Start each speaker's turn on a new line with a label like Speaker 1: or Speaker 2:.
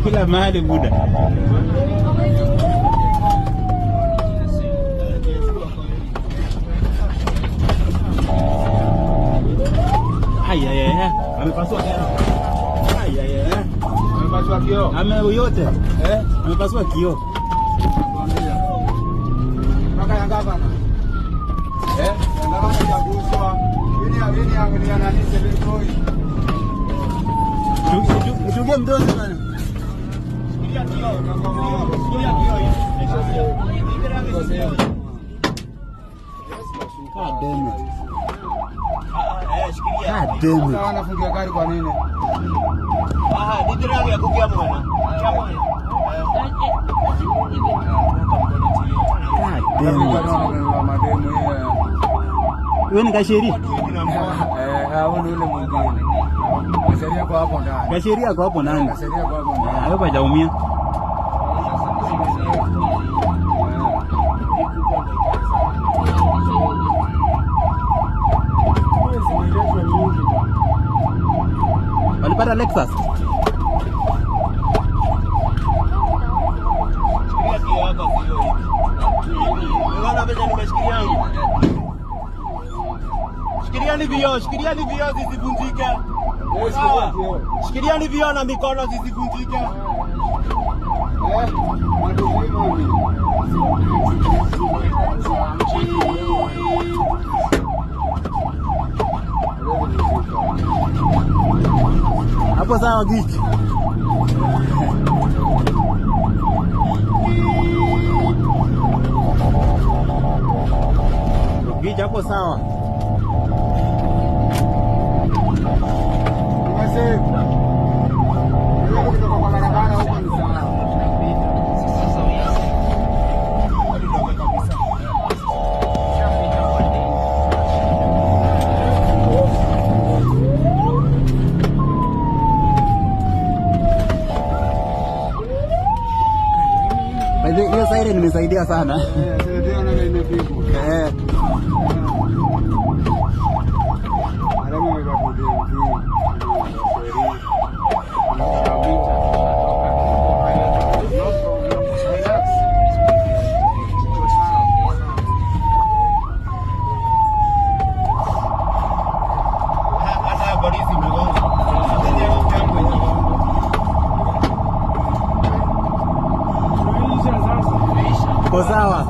Speaker 1: Kila mahali buda. Ai ai ai. Amepasua tena. Ai ai ai.
Speaker 2: Amepasua kioo.
Speaker 1: Ame yote.
Speaker 2: Eh?
Speaker 1: Amepasua kioo.
Speaker 2: Mpaka ya gavana. Eh? Ya gavana hajaguswa. Hili ya ni ya nani Sebentoi.
Speaker 1: Mchungie mdozi bana. Shikilia kioo. Shikilia kioo. God damn it. God damn it.
Speaker 2: Sasa wanafungia gari kwa nini?
Speaker 1: God damn it.
Speaker 2: Mademu hiyo.
Speaker 1: Wewe ni kasheri?
Speaker 2: Eh, hao ni ule mwingine. Sheria kwa hapo ndani.
Speaker 1: Kasheri ako hapo ndani.
Speaker 2: Sheria kwa hapo ndani.
Speaker 1: Hapo hajaumia. Walipata Lexus.
Speaker 3: Shikiliani vioo, shikiliani vioo zisivunjike. Sawa. Shikiliani vioo na mikono zisivunjike.
Speaker 2: Eh, mademu.
Speaker 1: Hapo sawa Gichi. Gichi hapo sawa.
Speaker 2: Basi. Wewe kutoka kwa barabara huko ni sawa.
Speaker 1: By the way, hiyo siren imesaidia sana.
Speaker 2: Eh, sasa ndio na imepigwa.
Speaker 1: Eh.
Speaker 2: Arama
Speaker 3: Hata polisi imegonga.
Speaker 1: Kwa sawa.